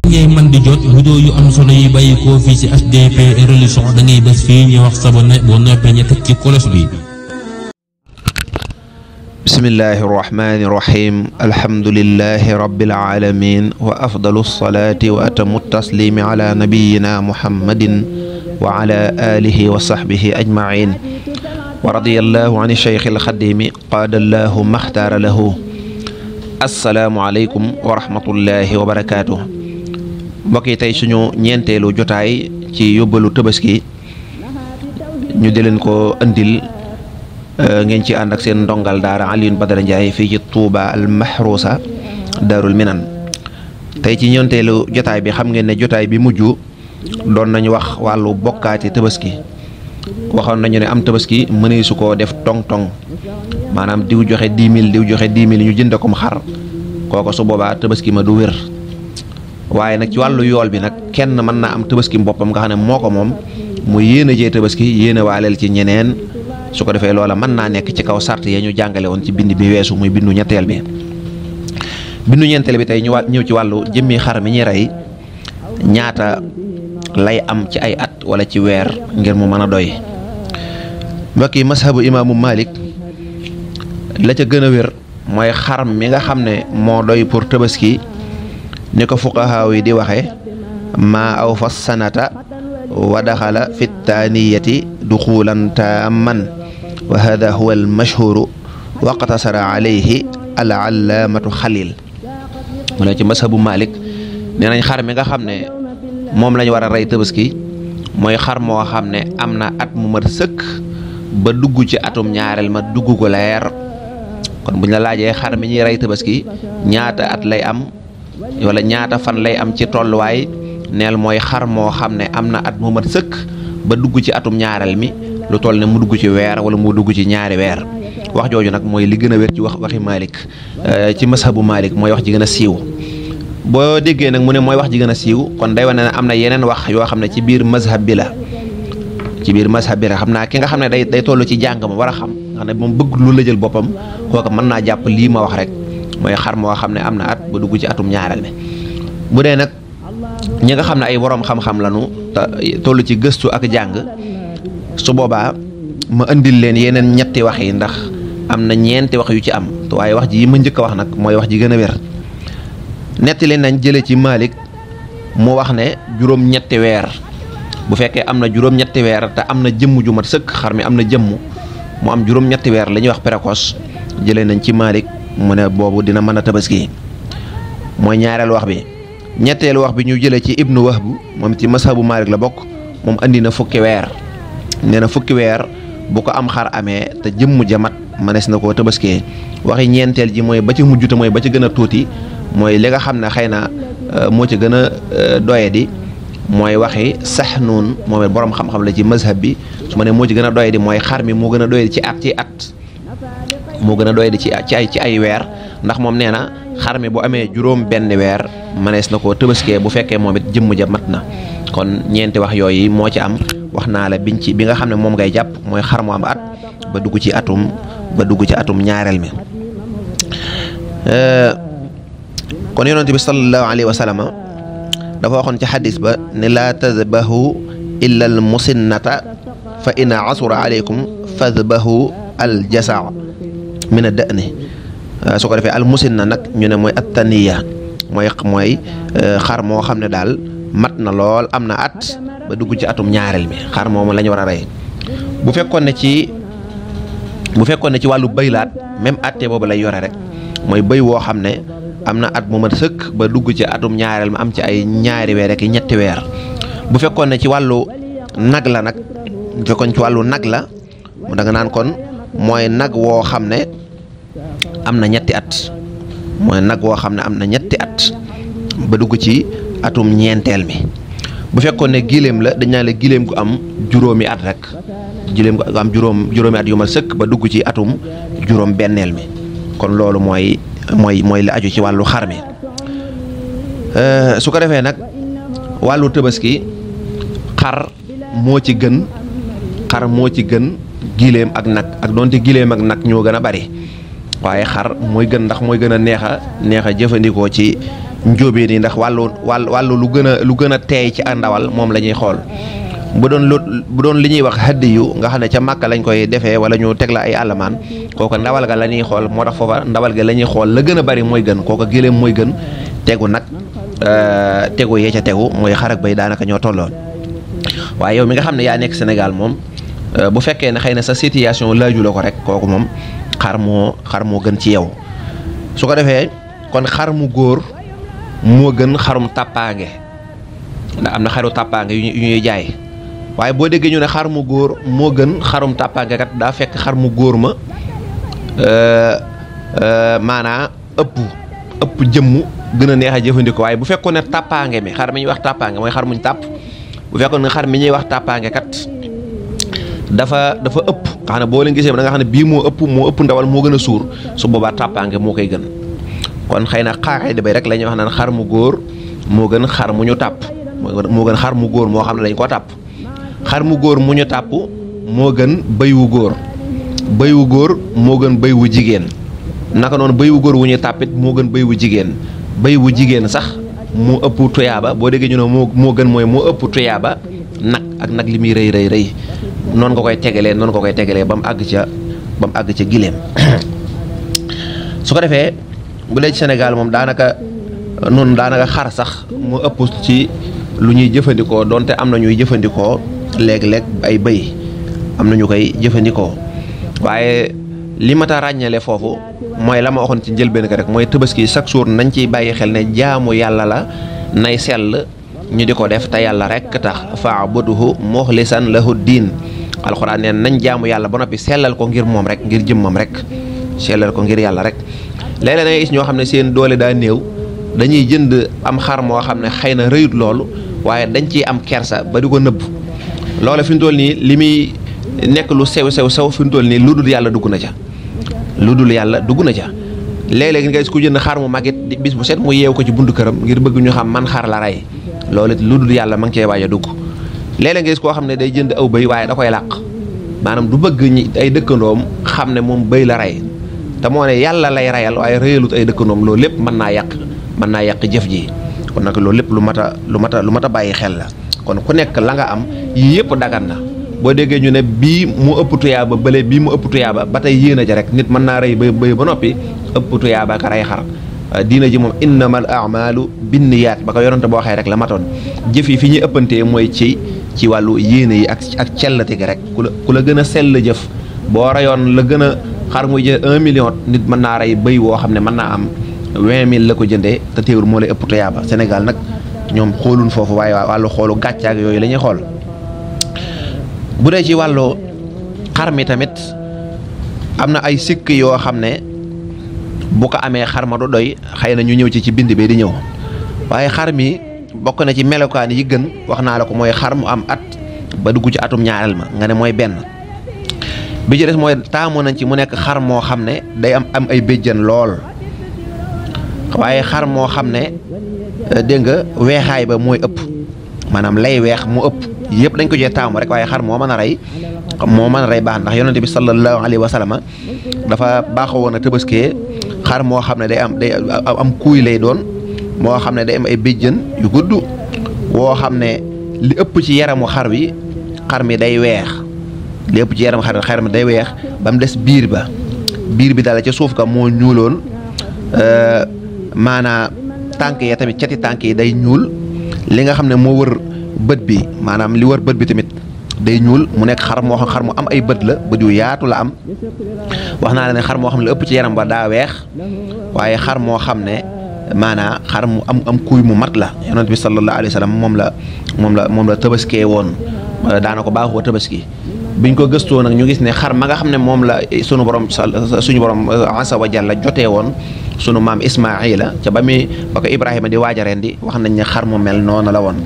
ngay mën di jot vidéo yu am solo yi bàyyi koo fii ci HDP Religion da ngay bés fii ñu wax sabone boo noppee ñu teg ci kolos bi. bismillahi irrahmani irrahim alhamdulilahi rabbil alamin wa afdalu salaati wa atamu taslimi ala nabiyina muhammadin wa ala alihi wa sahbihi ajmain wa radiyallahu an cheikh alxadimi qaadallahu maxtaara lahu. assalaamu aleykum wa rahmatullahi wa barakaatu. mbokk yi tey suñu ñeenteelu jotaay ci yóbbalu tabaski ñu di leen ko andil ngeen ci ànd ak seen ndongal daara Alioune Badara Ndiaye fii ci Touba al Mahrousa Daarul Minan. tey ci ñeenteelu jotaay bi xam ngeen ne jotaay bi mujj doon nañu wax wàllu bokkaati tabaski. waxoon nañu ne am tabaski mënee su koo def tong-tong maanaam diw joxe 10 000 diw joxe 10 000 ñu jënd kom xar kooko su boobaa tabaski ma du wér. waaye nag ci wàllu yool bi nag kenn mën naa am tabaski boppam nga xam ne moo ko moom mu yéene jee tabaski yéene waaleel ci ñeneen su ko defee loola mën naa nekk ci kaw sart ya ñu jàngale woon ci bind bi weesu muy bindu ñetteel bi. bindu ñeenteel bi tey ñu ñëw ci wàllu jëmmi xar mi ñuy rey ñaata lay am ci ay at wala ci weer ngir mu mën a doy. mbokk yi mashabu imaamu Malik la ca gën a wér mooy xar mi nga xam ne moo doy pour tabaski ni ko fuqahaa yi di waxe maa aw fa sanata wa daxala fi taaniyati duxulan taamman wa hada huwa al mashhuru waqtasara alayhi al allaamatu xalil. mu ne ci mashabu Malik nee nañ xar mi nga xam ne moom lañ war a rey tabaski mooy xar moo xam ne am na at mu mat sëkk ba dugg ci atum ñaareel ma dugg ko leer. kon buñ la laajee xar mi ñuy rey tabaski ñaata at lay am wala ñaata fan lay am ci tolluwaay neel mooy xar moo xam ne am na at mu mat sëkk ba dugg ci atum ñaareel mi lu toll ne mu dugg ci weer wala mu dugg ci ñaari weer. wax jooju nag mooy li gën a wér ci waxi Malik ci mashabu Malik mooy wax ji gën a siiw. boo déggee nag mu ne mooy wax ji gën a siiw kon day wane ne am na yeneen wax yoo xam ne ci biir mazhab bi la xam naa ki nga xam ne day toll ci jàng ma war a xam nga xam ne moom bëgg lu la jël boppam kooku mën naa jàpp lii ma wax rek mooy xar moo xam ne am na at ba dugg ci atum ñaareel mi. bu dee nag ñi nga xam ne ay borom xam-xam lañu toll ci gëstu ak jàng su boobaa ma indil leen yeneen ñetti wax yi ndax am na ñeenti wax yu ci am waaye wax ji yi ma njëkk a wax nag mooy wax ji gën a wér. netti leen nañ jële ci Malik mu wax ne juróom-ñetti weer bu fekkee am na juróom-ñetti weer te am na jëmm ju mat sëkk xar mi am na jëmm mu am juróom-ñetti weer la ñuy wax précoce jëlee nañ ci Malik mu ne boobu dina mën a tabaski mooy ñaareelu wax bi. ñetteelu wax bi ñu jëlee ci Ibnu Wahb moom ci mashabu Malik la bokk moom andi na fukki weer nee na fukki weer bu ko am xar amee te jëmm ja mat mënees na koo tabaskee. waxi ñeenteel ji mooy ba ci mujj te mooy ba ci gën a tuuti mooy li nga xam ne xëy na moo ci gën a doye di mooy waxi Saxnuun moom it borom xam-xam la ci mazhab bi su ma ne moo ci gën a doye di mooy xar mi moo gën a doye di ci at moo gën a doye di ci ay weer ndax moom nee na xar mi bu amee juróom benn weer mënees na koo tabaskee bu fekkee moom it jëmm ja mat na. kon ñeenti wax yooyu moo ci am wax naa la bi nga xam ne moom ngay jàpp mooy xar mu am at ba dugg ci atum ñaareel mi. kon yonent bi sallallahu alayhi wa sallam dafa waxoon ci xadis ba ne laa tadbahu illa al musinnata fa in asura alaykum fadbahu al jasa min a da'ni. su ko defee al musinna nag ñu ne mooy attaniya mooy xar moo xam ne daal mat na lool am na at ba dugg ci atum ñaareel mi xar moomu la ñu war a rey. bu fekkoon ne ci wàllu baylaat même atte boobu lay yore rek mooy bëy woo xam ne am na at mu mat sëkk ba dugg ci atum ñaareel ma am ci ay ñaari weer ak ñetti weer. bu fekkoon ne ci wàllu nag la nag bu fekkoon ci wàllu nag la da nga naan kon mooy nag woo xam ne am na ñetti at mooy nag woo xam ne am na ñetti at ba dugg ci atum ñeenteel mi. bu fekkoon ne giléem la dañ naan la giléem gu am juróomi at rek giléem gu am juróomi at yu mat sëkk ba dugg ci atum juróom benneel mi. kon loolu mooy li aju ci wàllu xar mi. su ko defee nag wàllu tabaski xar moo ci gën giléem ak nag ak doonte giléem ak nag ñoo gën a bari waaye xar mooy gën ndax mooy gën a neex a jëfandikoo ci njóobeen yi ndax wàllu lu gën a teey ci ndawal moom la ñuy xool bu doon li ñuy wax hadiyu nga xam ne ca Màkka lañ koy defee wala ñu teg la ay alamaan kooku ndawal ga la ñuy xool moo tax foofa ndawal ga la ñuy xool la gën a bari mooy gën kooku géléem mooy gën tegu nag tegu yee ca tegu mooy xar ak bay daanaka ñoo tolloon waaye yow mi nga xam ne yaa nekk Sénégal moom bu fekkee ne xëy na sa situation laaju la ko rek kooku moom xar moo gën ci yow su ko defee kon xar mu góor moo gën xarum tàppaange ndax am na xaru tàppaange yu ñuy jaay waaye boo déggee ñu ne xar mu góor moo gën xarum tàppaange kat daa fekk xar mu góor ma maanaa ëpp jëmm gën a neex a jëfandikoo waaye bu fekkoon ne tàppaange mi xar mi ñuy wax tàppaange mooy xar muñ tàpp bu fekkoon ne xar mi ñuy wax tàppaange kat dafa ëpp nga xam ne boo leen gisee da nga xam ne bii moo ëpp ndawal moo gën a suur su boobaa tàppaange moo koy gën kon xëy na xaaxay bay rek la ñuy wax naan xar mu góor moo gën xar mu ñu tàpp moo gën xar mu góor moo xam ne dañ ko tàpp xar mu góor mu ñu tàpp moo gën bëy wu góor bëy wu góor moo gën bëy wu jigéen naka noonu bëy wu góor wu ñu tàppit moo gën bëy wu jigéen bëy wu jigéen sax moo ëpp tuyaaba boo déggee ñu ne moo gën mooy moo ëpp tuyaaba nag li muy rëy noonu nga koy tegalee ba mu àgg ca gileem su ko defee bu dee ci Sénégal moom daanaka xar sax moo ëpp ci lu ñuy jëfandikoo donte am na ñuy jëfandikoo léeg-léeg ay bëy am na ñu koy jëfandikoo waaye li mat a ràññale foofu mooy la ma waxoon ci njëlbéen ko rek mooy tabaski chaque jour nañ ciy bàyyi xel ne jaamu yàlla la nay sell ñu di ko def te yàlla rek tax fa'budhu mukhlisan lahu diin alxuraan neen nañ jaamu yàlla ba noppi sellal ko ngir moom rek ngir jëmmam rek sellal ko ngir yàlla rek léeg-léeg da ngay gis ñoo xam ne seen doole daa néew dañuy jënd am xar moo xam ne xëy na rëyut loolu waaye dañ ciy am kersa ba di ko nëbb loolu fi mu toll nii li muy nekk lu sew fi mu toll nii lu dul yàlla dugg na ca léeg-léeg nga gis ku jënd xar mu màgget bis bu set mu yeew ko ci buntu këram ngir bëgg ñu xam man xar la rey loolu it lu dul yàlla ma ngi cee waaj a dugg léeg-léeg nga gis koo xam ne day jënd aw bëy waaye da koy làq maanaam du bëgg ñi ay dëkkandoom xam ne moom bëy la rey te moo ne yàlla lay reyal waaye rëyalut ay dëkkandoom loolu lépp mën naa yàq jëf ji kon nag loolu lépp lu mat a bàyyi xel la kon ku nekk la nga am yii yëpp dagan na boo déggee ñu ne bii mu ëpp tuyaaba bële bii mu ëpp tuyaaba ba tey yéen a ja rek nit mën naa rey bëy ba noppi ëpp tuyaaba ka rey xar diina ji moom innamal a'malu binniyaat ba ko yonante boo waxee rek la matoon jëf yi fi ñuy ëppantee mooy ci wàllu yéene yi ak cellati gi rek ku la gën a sell jëf boo rayoon la gën a xar muy jël 1 million nit mën naa rey bëy woo xam ne mën naa am 20 000 la ko jëndee te teewul moo lay ëpp tuyaaba Sénégal nag ñoom xoolun foofu waaye wàllu xoolu gàccaak yooyu la ñuy xool bu dee ci wàllu xar mi tamit am na ay sikk yoo xam ne bu ko amee xar ma du doy xëy na ñu ñëw ci bind bi di ñëw waaye xar mi bokk na ci melokaan yi gën wax naa la ko mooy xar mu am at ba dugg ci atum ñaareel ma nga ne mooy benn bi ci des mooy taamu nañ ci mu nekk xar moo xam ne day am ay béjjën lool waaye xar moo xam ne dégg nga weexaay ba mooy ëpp maanaam lay weex mu ëpp yëpp dañ ko jee taamu rek waaye xar moo mën a rey baax ndax yonente bi sallallahu alayhi wa sallam dafa baaxoo woon a tëbaskee xar moo xam ne day am kuuy lay doon moo xam ne day am ay béjjën yu gudd woo xam ne li ëpp ci yaramu xar mi day weex li ëpp ci yaramu xar mi day weex ba mu des biir bi daal ca suuf ka moo ñuuloon maanaa tànk yi tamit cati tànk yi day ñuul li nga xam ne moo wër bët bi maanaam li wër bët bi tamit day ñuul mu nekk xar mu am ay bët la bët yu yaatu la am wax naa la ne xar moo xam ne la ëpp ci yaram ba daa weex waaye xar moo xam ne maanaa xar mu am kuuy mu mat la yonent bi sallallahu alayhi wa sallam moom la tabaskee woon daana ko baaxoo tabaski biñ ko gëstoo nag ñu gis ne xar ma nga xam ne moom la suñu borom azza wa jalla jotee woon sunu maam Ismaayila ca ba ko Ibrahima di waaj a rendi wax nañ ne xar mu mel noonu la woon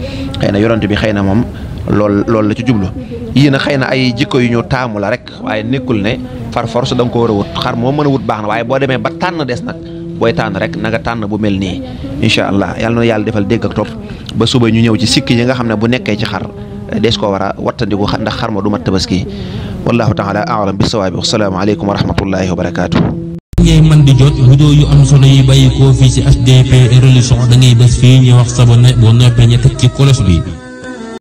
xëy na yonent bi xëy na moom loolu la ci jublu yii na xëy na ay jikko yu ñu taamu la rek waaye nekkul ne far force da nga ko war a wut xar moo mën a wut baax na waaye boo demee ba tànn des nag booy tànn rek na nga tànn bu mel nii incha allah yàlla na yàlla defal dégg ak topp ba suba ñu ñëw ci sikki yi nga xam ne bu nekkee ci xar des ko war a wattandiku ndax xar ma du mat tabaski wallahu taala a'lam bis-sawaab. Assalaamu aleykum wa rahmatullahi wa barakaatu. ngay man di jot vidéo yu am solo yi bàyyi ko fii ci HDP Religion da ngay bés fii ñu wax sabonné boo noppee ñu teg ci cloche bi